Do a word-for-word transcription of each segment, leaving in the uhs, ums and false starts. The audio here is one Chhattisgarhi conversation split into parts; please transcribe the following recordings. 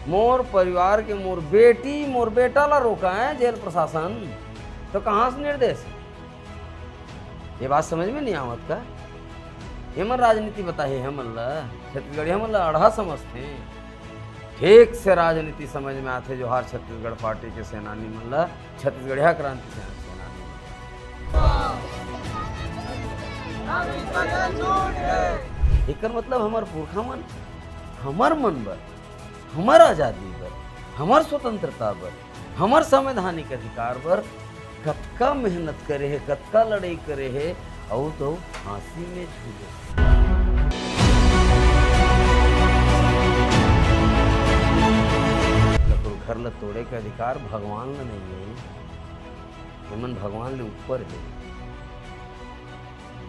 मोर परिवार के, मोर बेटी, मोर बेटा ला रोका है जेल प्रशासन, तो कहाँ से निर्देश? ये बात समझ में नहीं आवत का? ये मन राजनीति बताहे हमन ला, छत्तीसगढ़िया मन ला अड़हा समझथे। ठीक से राजनीति समझ में आथे जोहार छत्तीसगढ़ पार्टी के सेनानी मन ला, छत्तीसगढ़िया क्रांति सेना-, सेनानी मन ला। एकर मतलब हमर पुरखा मन, हमर मन बर, हमर आजादी बर, हमर स्वतंत्रता बर, हमर संवैधानिक अधिकार बर कतका मेहनत करे हे, कतका लड़ाई करे हे, अउ तो फांसी में झूले। ककरो घर ल तोड़े के अधिकार भगवान ल नइ हे। एमन भगवान ले ऊपर हे।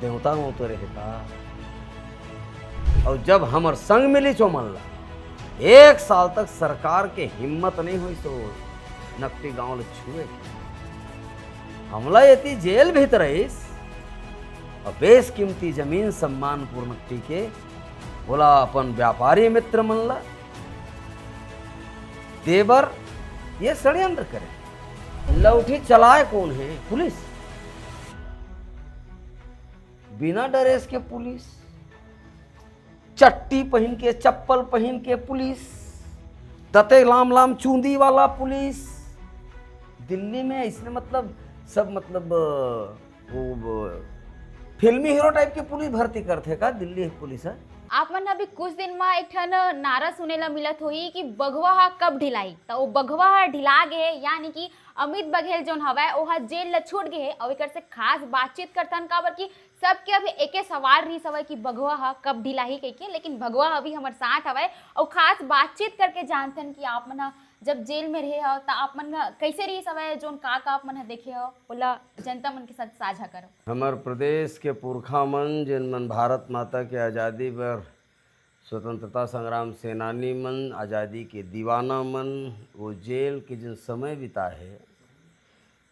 देवता में उतरे हे का? अउ जब हमर संग मिलिस ओमन ला, एक साल तक सरकार के हिम्मत नइ होइस ओ नकटी गांव ल छुए के। हमला एती जेल भी त रहिस, अउ बेशकीमती जमीन सम्मानपुर नकटी के, ओला अपन व्यापारी मित्र मन ला देबर ये षड्यंत्र करे। लौठी चलाए कौन है? पुलिस। बिना ड्रेस के पुलिस, चट्टी पहिन के, चप्पल पहिन के पुलिस, दते लाम लाम चूंदी वाला पुलिस। दिल्ली में इसने मतलब सब मतलब, अ, वो, वो फिल्मी हीरो टाइप के पुलिस भर्ती करथे का दिल्ली पुलिस ह? आप मन अभी कुछ दिन म एक ठन नारा सुने ला मिलत होही कि बघवा ह कब ढिलाई, त वो बघवा ह ढिला गे हे, यानी कि अमित बघेल जोन हवय, ओहा जेल ल छूट गे हे। अउ एकर से खास बातचीत करथन, काबर कि सबके अभी एके सवाल रहिस हवय कि बघवा ह कब ढिलाही कहिके, लेकिन बघवा अभी हमर साथ हवय अउ खास बातचीत करके जानथन कि आप मन ह जब जेल में रहे हव, त आप मन ह कइसे रहिस हवय, जोन का का आप मन ह देखे हव, ओला जनता मन के साथ साझा करव। हमर प्रदेश के पुरखा मन, जेन मन भारत माता के आजादी बर स्वतंत्रता संग्राम सेनानी मन, आजादी के दीवाना मन, वो जेल के जेन समय बिताए हे,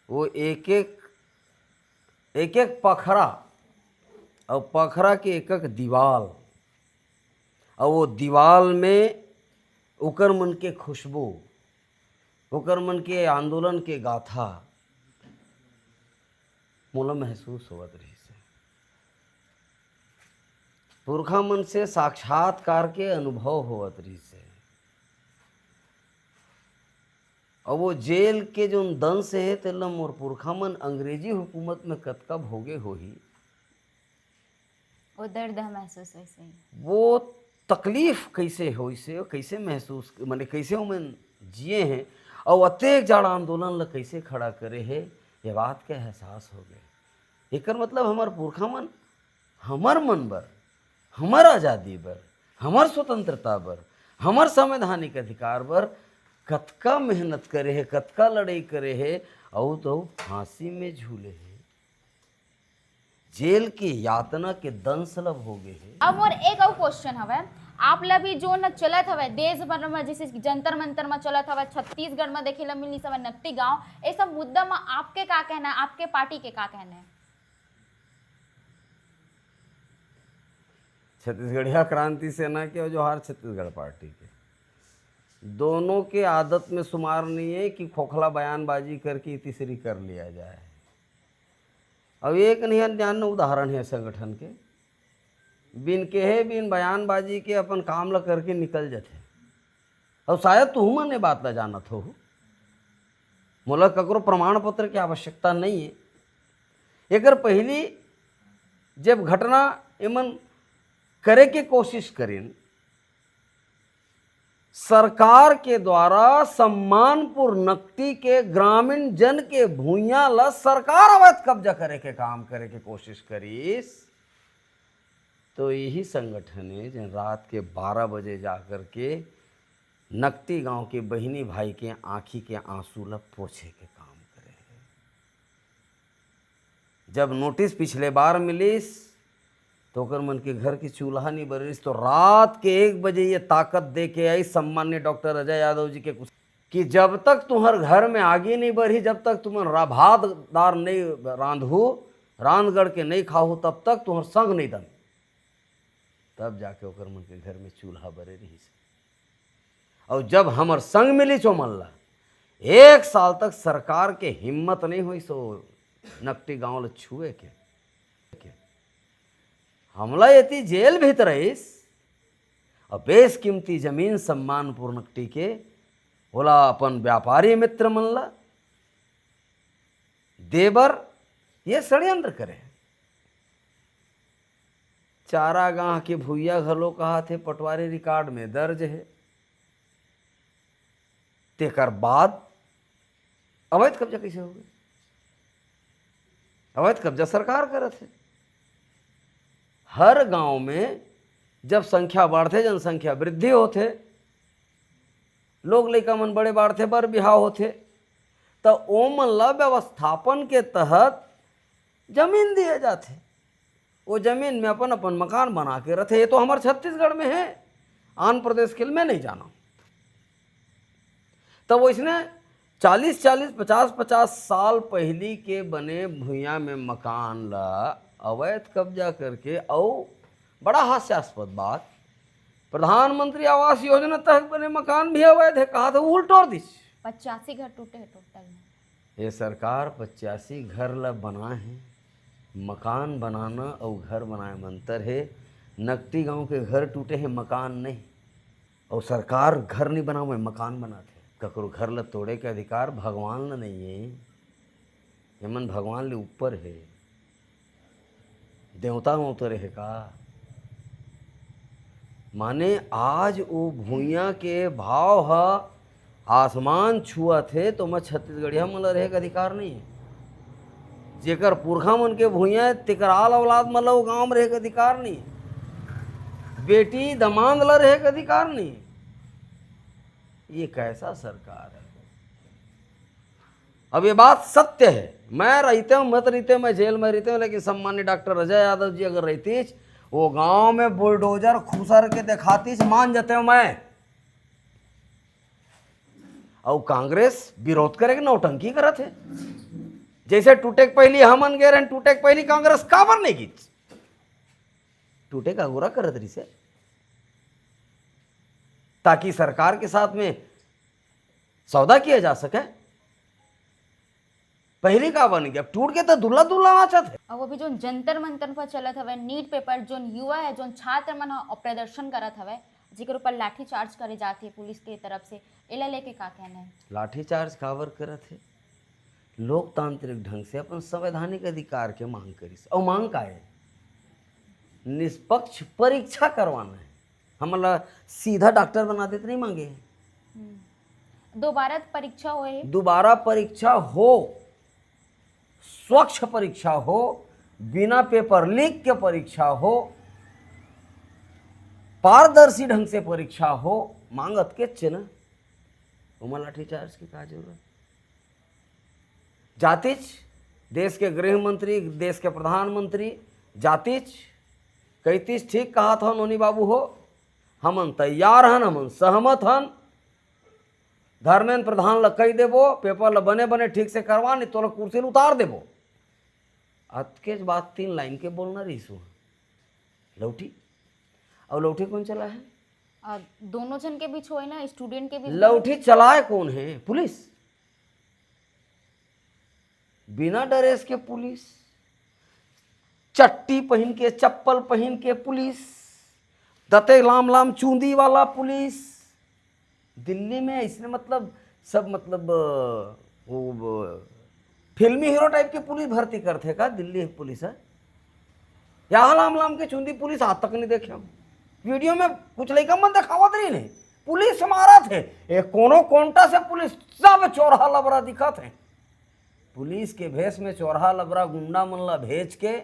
वो एक एक, एक एक पखरा, अउ पखरा के एक एक दीवाल, अउ वो दीवाल में ओकर मन के खुशबू, ओकर मन के आंदोलन के गाथा मोला महसूस होवत रहिस हे। पुरखा मन से साक्षात्कार के अनुभव होवत रहिस हे। अउ वो जेल के जोन दंश हे, तेला मोर पुरखा मन अंग्रेजी हुकूमत में कतका भोगे होही। वो दर्द ह महसूस होइस हे। वो तकलीफ कइसे होइस हे, कइसे महसूस, माने कइसे ओमन जिए हे, अउ अतेक जाड़ा आंदोलन ल कइसे खड़ा करे हे, ये बात के एहसास हो गे। एकर मतलब हमर पुरखा मन हमर मन बर, हमर आजादी बर, हमर स्वतंत्रता बर, हमर संवैधानिक अधिकार बर कतका मेहनत करे हे, कतका लड़ाई करे हे, अउ तो फांसी में झूले हे। जेल के यातना के दंश ल भोगे हे। अब मोर एक अउ क्वेश्चन हवय, आप ल भी जोन चलत हवय देश भर म, जैसे कि जंतर मंतर म चलत हवय, छत्तीसगढ़ म देखे ल मिलिस हवय नकटी गांव, ये सब मुद्दा म आपके का कहना है, आपके पार्टी के का कहना है? छत्तीसगढ़िया क्रांति सेना के और जोहार छत्तीसगढ़ पार्टी के, दोनों के आदत में शुमार नहीं है कि खोखला बयानबाजी करके तीसरी कर लिया जाए। अब एक नहीं अन्यान्य उदाहरण है संगठन के, बिन कहे, बिन बयानबाजी के अपन काम ल करके निकल जाथे। अउ शायद तुहू मन ए बात ल जानत हो, मोला ककरो प्रमाण पत्र के आवश्यकता नहीं है। एकर पहिली जब घटना एमन करे के कोशिश करिन, सरकार के द्वारा सम्मानपुर नकटी के ग्रामीण जन के भुइयां ल सरकार अवैध कब्जा करे के काम करे के कोशिश करिस, तो यही संगठन है जेन रात के बारह बजे जा करके नकटी गांव के बहिनी भाई के आंखी के आंसू ल पोछे के काम करे है। जब नोटिस पिछले बार मिलिस, तो ओकर मन के घर के चूल्हा नहीं बरिस, तो रात के एक बजे ये ताकत दे के आई सम्मान्य डॉक्टर अजय यादव जी के कुछ, कि जब तक तुम्हर घर में आगी नहीं बरही, जब तक तुमन रा-, भात दार नहीं रांधहू, रांध गढ़ के नहीं खाहू, तब तक तुम्हर संग नहीं दम। तब जाके ओकर मन के घर में चूल्हा बरे रहिस। अउ जब हमर संग मिलिस ओमन ला, एक साल तक सरकार के हिम्मत नइ होइस ओ नकटी गांव ल छुए के। हमला एती जेल भी त रहिस, अउ बेशकीमती जमीन सम्मानपुर नकटी के, ओला अपन व्यापारी मित्र मन ला दे बर ये षड्यंत्र करे। चारागाह के भुइया घलो कहाथे, पटवारी रिकॉर्ड में दर्ज हे। तेकर बाद अवैध कब्जा कइसे हो गे? अवैध कब्जा सरकार करत हे। हर गांव में जब संख्या बढ़थे, जनसंख्या वृद्धि होथे, लोग लइका मन बड़े बाढ़थे, बर बिहाव होथे, त ओमन ला व्यवस्थापन के तहत जमीन दिए जाथे। वो जमीन में अपन अपन मकान बना के रथे। ये तो हमर छत्तीसगढ़ में हे, आन प्रदेश के मैं नहीं जानव। तब वइसने चालीस चालीस, पचास पचास साल पहिली के बने भुइयां में मकान ला अवैध कब्जा करके अउ बड़ा हास्यास्पद बात, प्रधानमंत्री आवास योजना तहत बने मकान भी अवैध हे, कहा था उल्टोर दिस। पचासी घर टूटे हे टोटल में। ये सरकार पचासी घर ला बनाए हे। मकान बनाना अउ घर बनाए में अंतर हे। नकटी गांव के घर टूटे हे, मकान नहीं। अउ सरकार घर नहीं बनावे, मकान बनाथे। ककरो घर ला तोड़े के अधिकार भगवान ला नहीं हे। एमन भगवान ले ऊपर हे। देवता में उतरे हे का? माने आज ओ भुइयां के भाव ह आसमान छुअत हे, तो मैं छत्तीसगढ़िया मन ला रहे के अधिकार नहीं हे। जेकर पुरखा मन के भुइयां हे, तेकर आल औलाद मन ला ओ गांव में रहे के अधिकार नहीं हे। बेटी दमांद ला रहे के अधिकार नहीं हे। ये कैसा सरकार है? अब ये बात सत्य है, मैं रहते हूँ, मत रहते, मैं जेल में रहते हूँ, लेकिन सम्मान्य डॉक्टर अजय यादव जी अगर रहतीस, वो गांव में बुलडोजर खुसर के दिखातीस, मान जाते हूँ मैं। अउ कांग्रेस विरोध करे के नौटंकी करत हे। जैसे टूटे के पहली हमन गे रहन, टूटे के पहली कांग्रेस काबर नहीं गिस? टूटे का गोरा करत रहिसे, ताकि सरकार के साथ में सौदा किया जा सके। पहली का बन गया, अब टूट के तो दुल्ला दुल्ला नाचत हे। अब अभी जोन जंतर मंतर पर चलत हवय, नीट पेपर, जोन युवा है, जोन छात्र मन ह प्रदर्शन करत हवय, जेकर ऊपर लाठी चार्ज करे जात हे पुलिस के तरफ से, एला लेके का कहना है? लाठी चार्ज काबर करत हे? लोकतांत्रिक ढंग से अपन संवैधानिक अधिकार के मांग करिस। अउ मांग का है? निष्पक्ष परीक्षा करवाना है। हमन ला सीधा डॉक्टर बना देते नहीं मांगे। हम्म। दोबारा परीक्षा होए। दोबारा परीक्षा हो, स्वच्छ परीक्षा हो, बिना पेपर लीक के परीक्षा हो, पारदर्शी ढंग से परीक्षा हो, मांगत के चेना। ओमा लाठी चार्ज के का जरूरत? जातिच देश के गृह मंत्री, देश के प्रधानमंत्री जातिच कहितिस, "ठीक कहा था नोनी बाबू हो, हमन तैयार हन, हमन सहमत हन, धर्मेंद्र प्रधान ल कहि देबो, पेपर ल बने बने ठीक से करवा, नहीं तोला कुर्सी ल उतार देबो।" अतकेच बात तीन लाइन के बोलना रहिस उहाँ। लौठी, अउ लौठी कौन चला है? आ, दोनों जन के बीच होए ना, स्टूडेंट के बीच लौठी चलाए कौन है? पुलिस। बिना ड्रेस के पुलिस, चट्टी पहिन के, चप्पल पहिन के पुलिस, दते लाम लाम चूंदी वाला पुलिस। दिल्ली में इसने मतलब सब मतलब, अ, वो, वो फिल्मी हीरो टाइप के पुलिस भर्ती करथे का दिल्ली पुलिस है? या लाम लाम के चूंदी पुलिस आज तक नहीं देखे हम। वीडियो में कुछ लइका मन देखावत रही नहीं, पुलिस मारत हे, ए कोनो कोंटा से पुलिस, सब चोरहा लबरा दिखत हे। पुलिस के भेष में चोरहा लबरा गुंडा मन ला भेज के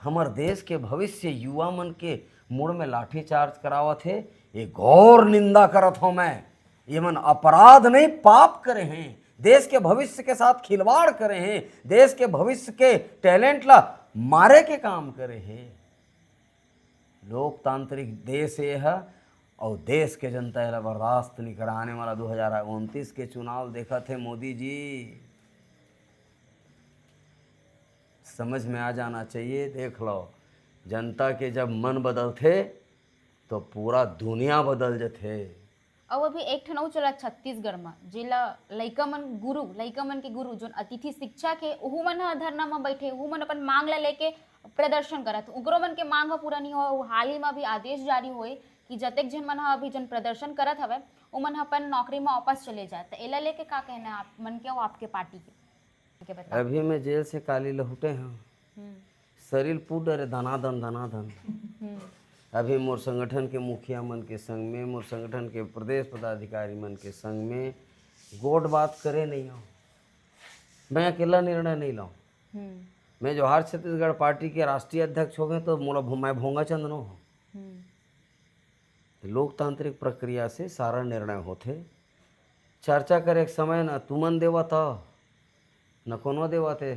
हमर देश के भविष्य युवा मन के मुड़ में लाठी चार्ज करावत हे। ये घोर निंदा करत हूं मैं। ये मन अपराध नहीं, पाप करे हैं, देश के भविष्य के साथ खिलवाड़ करे हैं, देश के भविष्य के टैलेंट ला मारे के काम करे हैं। लोकतांत्रिक देश ये ह, अउ देश के जनता एला बर्दाश्त नहीं करा। आने वाला दो हज़ार उनतीस के चुनाव देखत हे मोदी जी, समझ में आ जाना चाहिए। देख लो, जनता के जब मन बदलथे तो पूरा दुनिया बदल जथे। अउ अभी एक ठन अउ चलत छत्तीसगढ़ म, जेला लइका मन गुरु, लइका मन के गुरु, जोन अतिथि शिक्षक हे, उहू मन ह धरना म बैठे, उहू मन अपन मांग ला लेके प्रदर्शन करत। उकरो मन के मांग ह पूरा नहीं होय। अउ हाल ही म अभी आदेश जारी होए कि जतेक झन मन ह अभी जोन प्रदर्शन करत हवय, उमन ह अपन नौकरी म वापस चले जाए। त एला लेके का कहना है आप मन के अउ आपके पार्टी के? के बता। अभी मैं जेल से काली लहुटे हूँ, हम्म, शरीर पूरा डरे दनादन दनादन। हम्म, अभी मोर संगठन के मुखिया मन के संग में, मोर संगठन के प्रदेश पदाधिकारी मन के संग में गोठ बात करे नहीं हूँ। मैं अकेला निर्णय नहीं लाऊं। हम्म, मैं जोहार छत्तीसगढ़ पार्टी के राष्ट्रीय अध्यक्ष हो गए तो मोला भो-, मैं भोंगा चंद नो हूँ। हम्म, लोकतांत्रिक प्रक्रिया से सारा निर्णय होथे। चर्चा करे के समय न तुमन देवत हव, न कोनो देवत हे।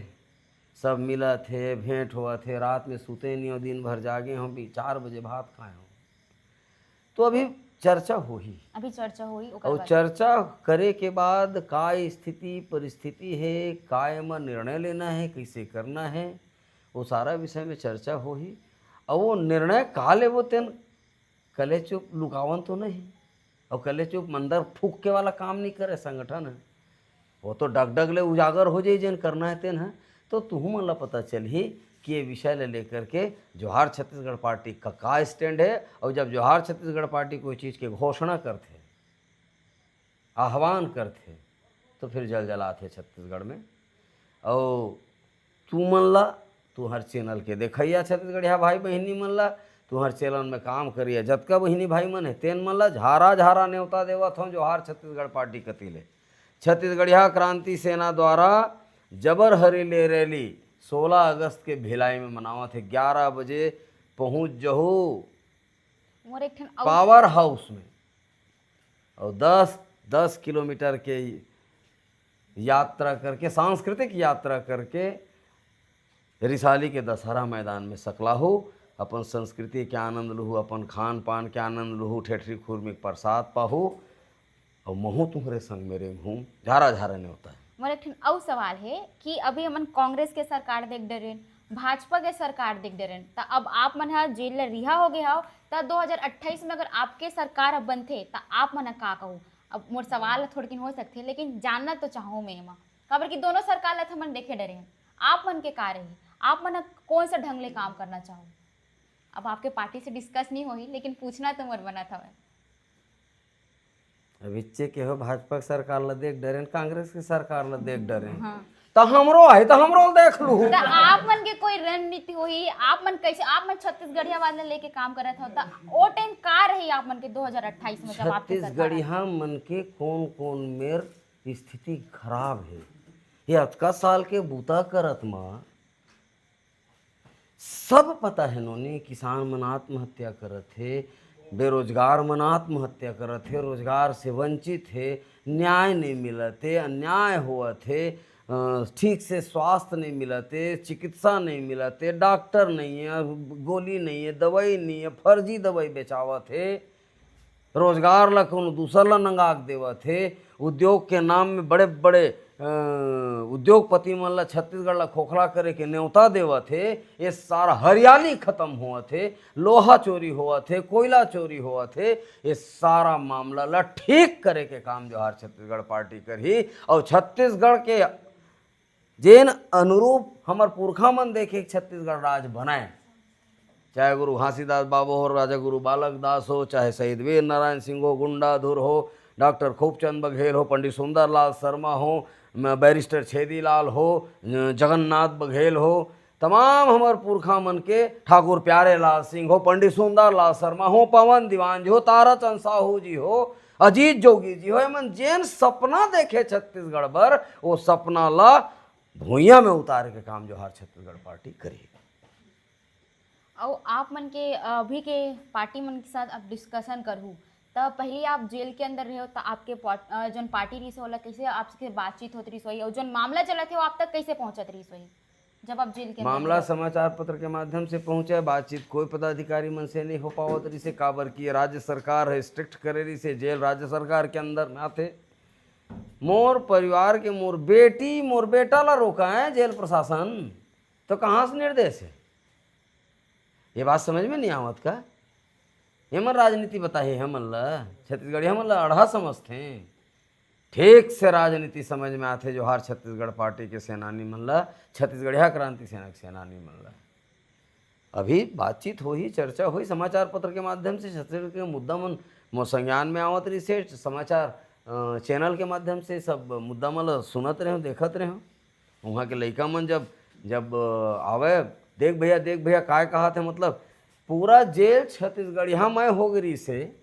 सब मिलत हे, भेंट होवत हे, रात में सुते नहीं हो, दिन भर जागे हो, भी चार बजे भात खाए हो। तो अभी चर्चा होही। अभी चर्चा होई, ओकर और बाद चर्चा करे के बाद का स्थिति परिस्थिति हे, का एमा निर्णय लेना हे, कैसे करना हे, वो सारा विषय में चर्चा होही। और वो निर्णय का लेबो तेन कले चुप लुकावन तो नहीं, और कले चुप मंदर फूक के वाला काम नहीं करे संगठन है। वो तो डग डग ले उजागर हो जाई जेन करना है तेन है। तो तुहू मन ला पता चलही कि ये विषय ले लेकर के जोहार छत्तीसगढ़ पार्टी का का स्टैंड है, और जब जोहार छत्तीसगढ़ पार्टी कोई चीज के घोषणा करथे, आह्वान करथे, तो फिर जलजलाथे छत्तीसगढ़ में। और तुमन ला, तुहर चैनल के देखइया छत्तीसगढ़िया भाई बहिनी मन ला, तुहर चैनल में काम करिया जतका बहिनी भाई मन हे, तेन मन ला झारा झारा नेवता देवत हूँ जोहार छत्तीसगढ़ पार्टी कति ले। छत्तीसगढ़िया क्रांति सेना द्वारा जबर हरी ले रैली सोलह अगस्त के भिलाई में मनावत हे। ग्यारह बजे पहुँच जहू मोर एक ठन अउ पावर हाउस में, और दस दस किलोमीटर के यात्रा करके, सांस्कृतिक यात्रा करके रिसाली के दशहरा मैदान में सकलाहू, अपन संस्कृति के आनंद लूहू, अपन खान पान के आनंद लूहू, ठेठरी खुरमी के प्रसाद पाहू, और महू तुम्हरे संग में रेंगहूँ। झारा झारा नेवता है। मोर एक ठन अउ सवाल हे कि अभी हमन कांग्रेस के सरकार देख डरेन, भाजपा के सरकार देख डरेन, त अब आप मन ह जेल ले रिहा हो गए हव, त दो हज़ार अट्ठाईस में अगर आपके सरकार ह बनथे, त आप मन ह का कहू? अब मोर सवाल ह थोड़किन हो सकथे, लेकिन जानना तो चाहूँ मैं एमा, काबर कि दोनों सरकार ला त हमन देखे डरेन। आप मन के का रही, आप मन ह कौन सा ढंग ले काम करना चाहू? अब आपके पार्टी से डिस्कस नहीं होही, लेकिन पूछना तो मोर बनत हवय। अभिच्चे के हो भाजपा के सरकार ला देख डरेन, कांग्रेस के सरकार ला देख डरेन। हाँ। तो हमरो आहे तो हमरो ला देख लूहू। त आप मन के कोई रणनीति होही, आप मन कैसे, आप मन छत्तीसगढ़िया वाला लेके काम करत हो, त ओ टाइम का रही आप मन के दो हज़ार अट्ठाईस में जब आपके सरकार आही? छत्तीसगढ़िया मन के कौन कौन मेर स्थिति खराब हे, ये अतका साल के बूता करत मा सब पता हे नोनी, किसान मन आत्महत्या करत हे, बेरोजगार मन आत्महत्या करत हे, रोजगार से वंचित हे, न्याय नहीं मिलत हे, अन्याय होवत हे, अ, ठीक से स्वास्थ्य नहीं मिलत हे, चिकित्सा नहीं मिलत हे, डॉक्टर नहीं है, गोली नहीं है, दवाई नहीं है, फर्जी दवाई बेचावत हे, रोजगार ला कोनो दूसर ला नंगा के देवत हे, उद्योग के नाम में बड़े बड़े, अ, उद्योगपति मन ला छत्तीसगढ़ ला खोखला करे के नेवता देवत हे। ये सारा हरियाली खत्म होवत हे, लोहा चोरी होवत हे, कोयला चोरी होवत हे। ये सारा मामला ला ठीक करे के काम जोहार छत्तीसगढ़ पार्टी करही। और छत्तीसगढ़ के जेन अनुरूप हमर पुरखा मन देखे छत्तीसगढ़ राज बनाए, चाहे गुरु घासीदास बाबू हो, राजा गुरु बालक दास हो, चाहे शहीद वीर नारायण सिंह हो, गुंडाधुर हो, डॉक्टर खूबचंद बघेल हो, पंडित सुंदरलाल शर्मा हो, म-, बैरिस्टर छेदीलाल हो, ज-, जगन्नाथ बघेल हो, तमाम हमर पुरखा मन के, ठाकुर प्यारे लाल सिंह हो, पंडित सुंदरलाल शर्मा हो, पवन दीवान जी हो, ताराचंद साहू जी हो, अजीत जोगी जी हो, एमन जेन सपना देखे छत्तीसगढ़ बर, वो सपना ला भुइयां में उतारे के काम जोहार छत्तीसगढ़ पार्टी करी। अउ आप मन के, अ, अभी के पार्टी मन के साथ आप डिस्कशन करहू, त पहली आप जेल के अंदर रहे हो, त आपके पॉट-, अ, जोन पार्टी रहिस हे, ओला कैसे आपके बातचीत होत रहिस होही, अउ जोन मामला चलत हे, वो आप तक कैसे पहुंचत रहिस होही, जब आप जेल के अंदर मामला रहे हो? समाचार पत्र के माध्यम से पहुंचे, बातचीत कोई पदाधिकारी मन से नहीं हो पावत रहिस हे, काबर कि ये राज्य सरकार है, स्ट्रिक्ट करे रहिस हे, जेल राज्य सरकार के अंदर में आथे। मोर परिवार के, मोर बेटी, मोर बेटा ला रोका है जेल प्रशासन, तो कहाँ से निर्देश है? ये बात समझ में नहीं आवत का? एमन राजनीति बताही हमन ला, छत्तीसगढ़िया मन ला अड़हा समझथे। ठीक से राजनीति समझ में आथे जोहार छत्तीसगढ़ पार्टी के सेनानी मन ला, छत्तीसगढ़िया क्रांति सेना के सेनानी मन ला। अभी बातचीत होही, चर्चा होही समाचार पत्र के माध्यम से, छत्तीसगढ़ के मुद्दा मन मोर संज्ञान में आवत रहिसे, समाचार, अ, चैनल के माध्यम से सब मुद्दा मन ल सुनत रहेंव, देखत रहेंव। उहाँ के लइका मन जब, जब, अ, आवय, "देख भैया, देख भैया, काय कहत हे?" मतलब, पूरा जेल छत्तीसगढ़िया मय हो गे रहिसे।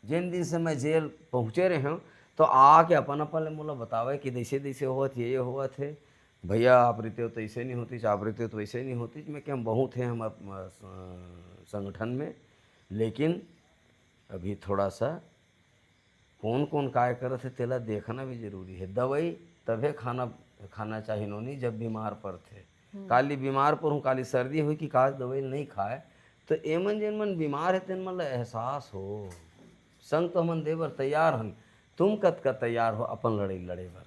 जेन दिन से मैं जेल पहुँचे रहेंव, तो आके अपन, अपन ले मोला बतावय कि जइसे, जइसे होवत हे, ये होवत हे। "भैया, आप रहितेव तो अइसे नहीं होतिस, आप रहितेव तो वइसे नहीं होतिस।" मैं कहेंव, "बहुत हे हमर, अ, स-, संगठन में, लेकिन अभी थोड़ा सा कोन-कोन काय करत हे, तेला देखना भी जरूरी हे। दवाई तभे खाना, खाना चाही नोनी, जब बीमार परथे।" हम्म। काली बीमार परहूँ, काली सर्दी होही कि का दवाई नहीं खाय, तो एमन जेन मन बीमार हे, तेन मन ला एहसास हो। संग तो हमन दे बर तैयार हन, तुम कतका तैयार हो अपन लड़ाई लड़े बर?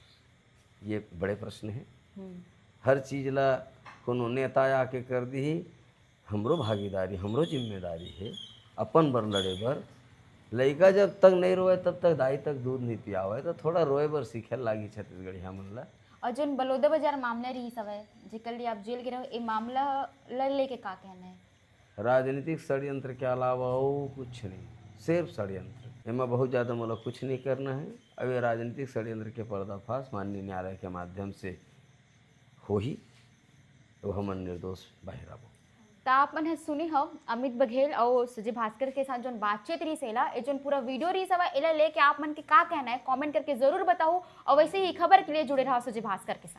ये बड़े प्रश्न हे। हम्म। हर चीज ला कोनो नेता आके कर दिही, हमरो भागीदारी, हमरो जिम्मेदारी हे अपन बर लड़े बर। लइका जब तक नहीं रोए, तब तक दाई तक दूध नहीं पियावे, तो थोड़ा रोए बर सीखे लागी छत्तीसगढ़िया मन ला। और जोन बलौदा बाजार मामला रहिस हवय, जेकर लिए आप जेल गे रहेव, ए मामला ल लेके का कहना हे? राजनीतिक षड्यंत्र के अलावा अउ कुछ नहीं, सिर्फ षड्यंत्र। एमा बहुत ज्यादा मोला कुछ नहीं करना हे। अब ये राजनीतिक षड्यंत्र के पर्दाफाश माननीय न्यायालय के माध्यम से होही, तो हमन निर्दोष बाहिर आबो। त आप मन ह सुने हव अमित बघेल अउ सुजय भास्कर के साथ जोन बातचीत रहिस एला, ए जोन पूरा वीडियो रहिस हवय, एला लेके आप मन के का कहना हे, कमेंट करके जरूर बताहू। और वैसे ही खबर के लिए जुड़े रहा सुजय भास्कर के साथ।